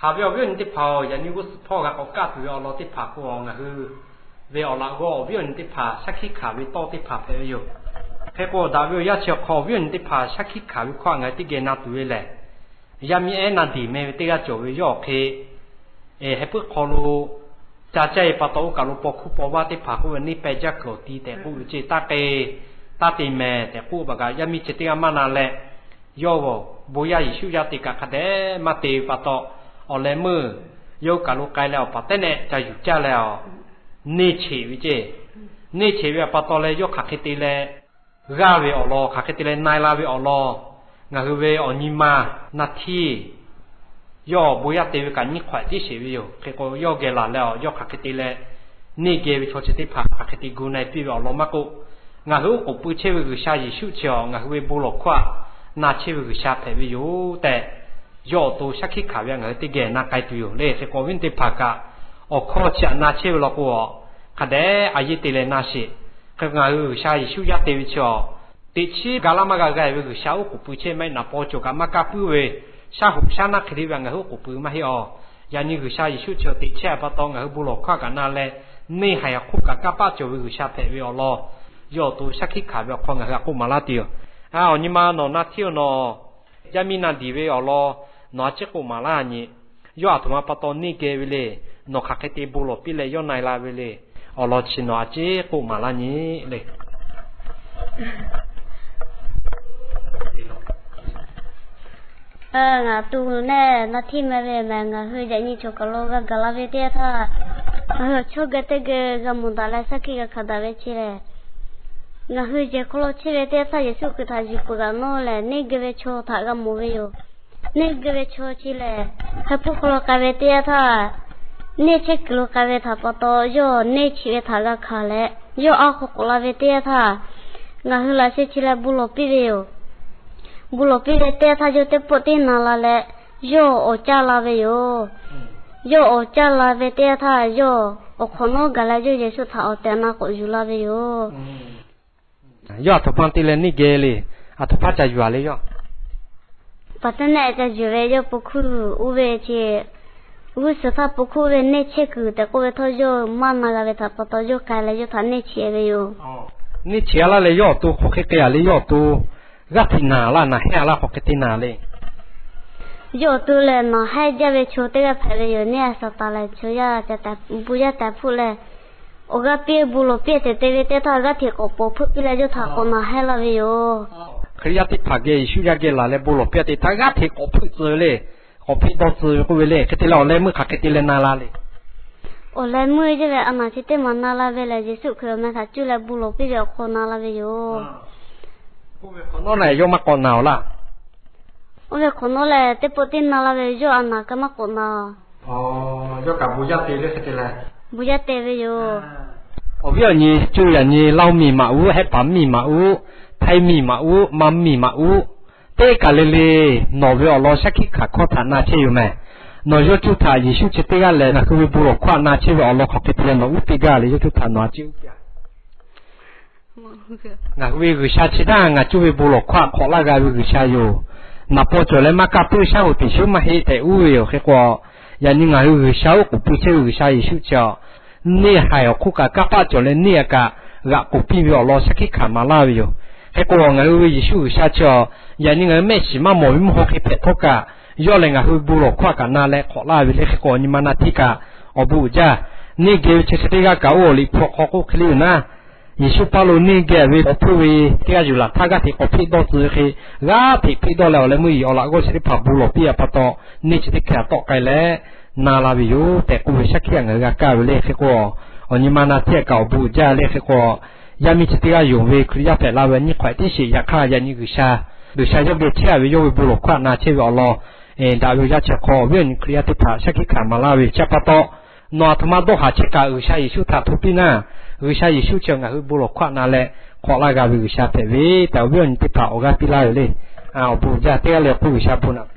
Haꞈ ve awˬ viˉ awˬ nyi teˇ hpaˍ-oˬ, yaꞈ nyi g'uˇ suhˍ hpawˇ g'a k'awꞈ kaˆ tuˬ ve awˬ lawn teˇ hpaˍ k'o, ngaˬ hui ve awˬ laꞈ g'awˇ awˬ viˉ awˬ nyi teˇ hpaˍ shaˉ hkiˆ hkanˍ ve tawˇ teˇ hpaˍ hpehꞈ ve yoˬ. Hk'e k'o, daꞈ ve awˬ yanˇ chi awˬ hk'aw awˬ viˉ awˬ nyi teˇ hpaˍ shaˉ hkiˆ hkanˍ ve hkawˇ ngaˬ hui teˇ geh na tuˬ ve lehˬ, yaˇ miˇ ehˉ Naˍdiˍ meh ve teˇ g'aˇ cawˬ ve yawˇ awˬ hk'e, heh puiˉ hk'aw lo ca caˇ e pa taw, oˇ kaˬ lo paw hkuˇ paw vaˇ teˇ hpaˍ k'oˆ ve neˇ pehˇ jaˇ kuiˬ awˬ ti tehꞈ k'oˆ ve ceˇ, taˇ k'e, taˇ te mehˍ tehꞈ k'oˆ ve kaꞈ, yaˇ miˇ chi teˇ g'aˇ maˇ na leh, yawˇ bon yaˇ Yeˍsuˆ yaˇ te kaꞈ hk'a dehꞈ maˇ te ve pa taw, awˬ leh meuˇ yawˇ kaˬ lo k'ai leh awˬ paˍ teˇ nehˆ ca yuˬ caˇ leh, neˇ cheꞈ ve ceˇ. Neˇ cheꞈ ve pa taw leh yawˇ hk'aˬ hk'e te leh g'aˇ ve awˬ lawn, hk'aˬ hk'e te leh na e la ve awˬ lawn, ngaˬ hui ve awˬ nyi ma Naˍ htiˇ yawˇ bon yaˇ te ve kaꞈ nyiˇ hk'awehꞈ tiˉ sheˍ ve yoˬ. Hk'e k'o, yawˇ geh laˬ leh, yawˇ hk'aˬ hk'e te leh neˇ geh ve chaw chi teˇ hpaˍ hk'aˬ hk'e te gu na e piˇ ve awˬ lawn maˇ k'oˆ, ngaˬ hui oˉ k'oˍ pui chehˇ ve G'uiˬsha Yeˍsuˆ chi ngaˬ hui ve bon lawˬ hkawˇ htaꞈ na chehˇ ve G'uiˬsha hpehꞈ ve yoˬ tehꞈ, yawˇ awˬ to shaˉ hkiˆ hkanˍ ve ngaˬ hui teˇ geh na k'ai tuˬ yoˬ le. Hk'e k'o, awˬ viˉ teˇ hpaˍ kaꞈ awˬ hkawˇ chi htaꞈ na chehˇ ve law k'o, hk'a dehꞈ a yeˇ te leh na sheˍ. Hk'e ngaˬ hui G'uiˬsha Yeˍsuˆ yaˇ te ve chi, teꞈ chiˉ ga laˇ maˇ g'a g'a ve G'uiˬsha oˉ k'oˍ pui chehˇ maˇ heˆ. Naˍ paw cawˬ kaꞈ maˇ kaˇ puiˉ ve, shaˉ hoꞈ shaˉ naˆ hk'e te ve ngaˬ hui oˉ k'oˍ pui maˇ heˆ awˬ. Yaꞈ nyi G'uiˬsha Yeˍsuˆ chi teꞈ chiˉ a pa taw ngaˬ hui bon lawˬ hkawˇ kaꞈ na leh, neˇ haiˬ awˬ hk'oˆ kaꞈ kanˇ paˆ cawˬ ve G'uiˬsha hpehꞈ ve awˬ lawn, yawˇ awˬ to shaˉ hkiˆ hkanˍ ve awˬ hk'aw ngaˬ hui htaꞈ k'oˆ maˍ laˇ tuˬ yoˬ. Awˬ nyi ma nawˬ Naˍ htiˇ-oˬ, nawˬ yaˇ miˇ Naˍdiˍ ve awˬ lawn nawˬ a ciˉ k'oˆ maˍ laˇ nyi. Yawˇ aˬ htoꞈ ma pa taw neˇ geh ve le. Nawˬ hk'aˬ hk'e te bon lawˬ piˇ leh yawˇ na e la ve le. Awˬ lawn chi nawˬ a ciˉ k'oˆ maˍ laˇ nyi le. Ngaˬ tuˬ neˇ Naˍ htiˇ meh ve mehˬ. Ngaˬ hui yaꞈ nyi choˬ kaˬ lo g'a gaˬ la ve teˇ yanˇ htaˇ, ngaˬ hui awˬ chawˇ geh teˇ geh g'a mawˬ daꞈ leh shaˉ hkiˆ g'a hkanˍ daꞈ ve chi lehˬ, ngaˬ hui yehˬ hk'aw lo chehˇ ve teˇ yanˇ htaˇ Yeˍsuˆ Hkriꞈ htaꞈ yuˬ peuˬ kaꞈ nawˇ lehˬ, neˇ geh ve chaw htaꞈ g'a mawˬ ve yoˬ. Neˇ geh ve chaw chi lehˬ, heh puiˉ hk'aw lo k'ai ve teˇ yanˇ htaˇ, neˇ chehˇ kuiˬ lo k'ai ve htaꞈ pa taw, yawˇ neˇ cheꞈ ve htaꞈ g'a hkanˍ leh, yawˇ a hk'aw k'awꞈ la ve teˇ yanˇ htaˇ, ngaˬ hui laꞈ sheh chi leh bon lawˬ piˇ ve yoˬ. Bon lawˬ piˇ ve teˇ yanˇ htaˇ yawˇ teˇ pawˆ teˇ na la leh, yawˇ awˍ caˇ la ve yoˬ. Yawˇ awˍ caˇ la ve teˇ yanˇ htaˇ, yawˇ awˬ hk'awꞈ nawˉ gaˬ leh yawˇ Yeˍsuˆ htaꞈ awˬ tehˬ awˬ na k'awꞈ yuˬ la ve yoˬ. Yawˇ aˬ htoꞈ ma te leh neˇ geh le. Aˬ htoꞈ ma ca yuˬ a le yawˇ. Paˍ teˇ nehˆ ca yuˬ ve yawˇ pon hkuˇ uˉ ve chi, g'uˇ suhˍ htaˇ pon hkuˇ uˉ ve neˇ chehˇ kuiˬ tehꞈ k'oˆ ve htawˇ, yawˇ maˇ na g'a ve htaꞈ pa taw yawˇ k'ai leh yawˇ htaꞈ neˇ cheꞈ ve yoˬ. Neˇ cheꞈ a laˇ leh yawˇ awˬ to hk'aˬ hk'e k'ai a le, yawˇ awˬ to g'aˇ hteꞈ naˬ laˇ, naˬ hehnˇ a laˇ, hk'aˬ hk'e te naˬ le. Yawˇ awˬ to lehˬ, naˬ hehnˇ jaˇ ve chaw teˇ g'aˇ hpehꞈ ve yoˬ. Neˇ a saˍtanˍ lehˬ, chaw yaˇ, bon yaˇ tehꞈ hpfuhˆ leh, awˬ g'aˇ piˇ bon lawˬ piˇ te te ve teˇ htaˇ, g'aˇ hteꞈ k'awꞈ pawˍ hpeuˆ piˇ leh yawˇ htaꞈ k'awꞈ naˬ hehnˇ laˇ ve yoˬ. Hkriꞈ yaˇ teˇ hpaˍ geh Yeˍsuˆ yaˇ geh laˬ leh bon lawˬ piˇ te htaˇ, g'aˇ hteꞈ k'awꞈ hpeuˆ tcuh ve le. K'awꞈ hpeˆ dawˇ tcuh ve k'oˆ ve le. Hk'e te leh awˬ leh meuˇ hk'aˬ hk'e te leh na la le. Awˬ leh meuˇ yawˇ ve a naˬ chi teˇ maˬ na la ve lehˬ, Yeˍsuˆ Hkriꞈ awˬ meh htaꞈ cuˇ leh bon lawˬ piˇ ve awˬ hk'aw na la ve yoˬ. Oˇ ve hk'awꞈ nawˉ lehˬ, yawˇ maˇ k'awꞈ naˬ awˬ laˇ. Oˇ ve hk'awꞈ nawˉ lehˬ, teˇ pawˆ teˇ na la ve yawˇ a naˬ kaꞈ maˇ k'awꞈ naˬ. Yawˇ kaꞈ bon yaˇ te le, hk'e te leh. Bon yaˇ te ve yoˬ. Awˬ viˉ awˬ nyi, co yaꞈ nyi Laˇ huˉ miˬ maꞈ uˉ, Hehˉ paˍ miˬ maꞈ uˉ, Htaiˇ miˬ maꞈ uˉ, Maˇ miˬ maꞈ uˉ, teˇ kaˬ le le, nawˬ ve awˬ lawn shaˉ hkiˆ hkanˍ hkawˇ htaꞈ na chehˇ yoˬ mehˬ. Nawˬ yawˇ cuˇ htaꞈ Yeˍsuˆ chi teˇ g'aˇ lehˬ, ngaˬ hui ve bon lawˬ hkawˇ htaꞈ na chehˇ ve awˬ lawn hk'aˬ hk'e te leh nawˬ uˉ peꞈ gaˇ le. Yawˇ cuˇ htaꞈ nawˬ a ciˉ uˉ peꞈ a. Ngaˬ hui ve G'uiˬsha chi htaˇ ngaˬ cuˇ ve bon lawˬ hkawˇ htaꞈ hk'awꞈ laˇ g'a ve G'uiˬsha yoˬ. Naˍ paw cawˬ leh maˇ kaˇ puiˉ, shaˉ hoꞈ teꞈ shuˉ maˇ heˆ tehꞈ uˉ ve yoˬ. Hk'e k'o, yaꞈ nyi ngaˬ hui G'uiˬsha oˉ k'oˍ pui chehˇ ve G'uiˬsha Yeˍsuˆ chi a, neˇ haiˬ awˬ hk'oˆ kaꞈ kanˇ paˆ cawˬ leh neˇ a kaꞈ g'aꞈ k'oˍ piˇ ve awˬ lawn shaˉ hkiˆ hkanˍ maˍ laˇ ve yoˬ. Hk'e k'o, ngaˬ hui ve Yeˍsuˆ G'uiˬsha chi a, yaꞈ nyi ngaˬ hui mehˆ shiˍ maˇ mawˬ ve mvuhˇ haw hk'e hpehꞈ htawˇ kaꞈ, yawˇ lehˬ ngaˬ hui bon lawˬ hkawˇ kaꞈ na leh hk'awꞈ laˇ ve le. Hk'e k'o, awˬ nyi ma na hteˇ kaꞈ awˬ bon uiˍ jaˇ. Neˇ geh ve chi chi teˇ g'aˇ kaꞈ oˇ awˬ liꞈ hpu hk'aw k'oˆ hk'e le yoˬ naˉ, Yeˍsuˆ paˇ lo neˇ geh ve awˬ hpfuhˇ ve teˇ g'aˇ yuˬ laˬ htaˇ g'aˇ hteꞈ k'awꞈ hpeˆ dawˇ tcuh ve hk'e, g'aˇ hteꞈ hpeˆ dawˇ leh awˬ leh meuˇ awˬ laꞈ g'awˇ chi teˇ hpaˍ bon lawˬ piˇ a pa taw, neˇ chi teˇ hkeh tawˆ k'ai leh na la ve yoˬ tehꞈ k'oˆ ve shaˉ hkiˆ a ngaˬ hui g'a kaˇ ve le. Hk'e k'o, awˬ nyi ma na hteˇ kaꞈ awˬ bon uiˍ jaˇ le. Hk'e k'o, yaˇ miˇ chi teˇ g'aˇ yonˍ ve Hkriꞈ yaˇ hpehꞈ la ve nyiˇ hk'awꞈ tiˉ sheˍ. Yaꞈ hk'aˇ, yaꞈ nyi G'uiˬsha, G'uiˬsha yawˇ geh chehˇ a ve yawˇ ve bon lawˬ hkawˇ htaꞈ na chehˇ ve awˬ lawn daꞈ ve awˬ yanˇ chi hk'aw awˬ viˉ awˬ nyi Hkriꞈ yaˇ teˇ hpaˍ shaˉ hkiˆ hkanˍ maˍ laˇ ve chi pa taw, nawˬ aˬ htoꞈ ma dawˇ haˍ chehˇ kaꞈ G'uiˬsha Yeˍsuˆ htaꞈ hto piˇ naˉ, G'uiˬsha Yeˍsuˆ chi ngaˬ hui bon lawˬ hkawˇ htaꞈ na leh hk'awꞈ laˇ g'a ve G'uiˬsha hpehꞈ ve tehꞈ awˬ viˉ awˬ nyi teˇ hpaˍ awˬ g'aˇ piˇ laˇ ve le. Awˬ bon uiˍ jaˇ. Teˇ g'aˇ le k'oˆ G'uiˬsha bon naꞈ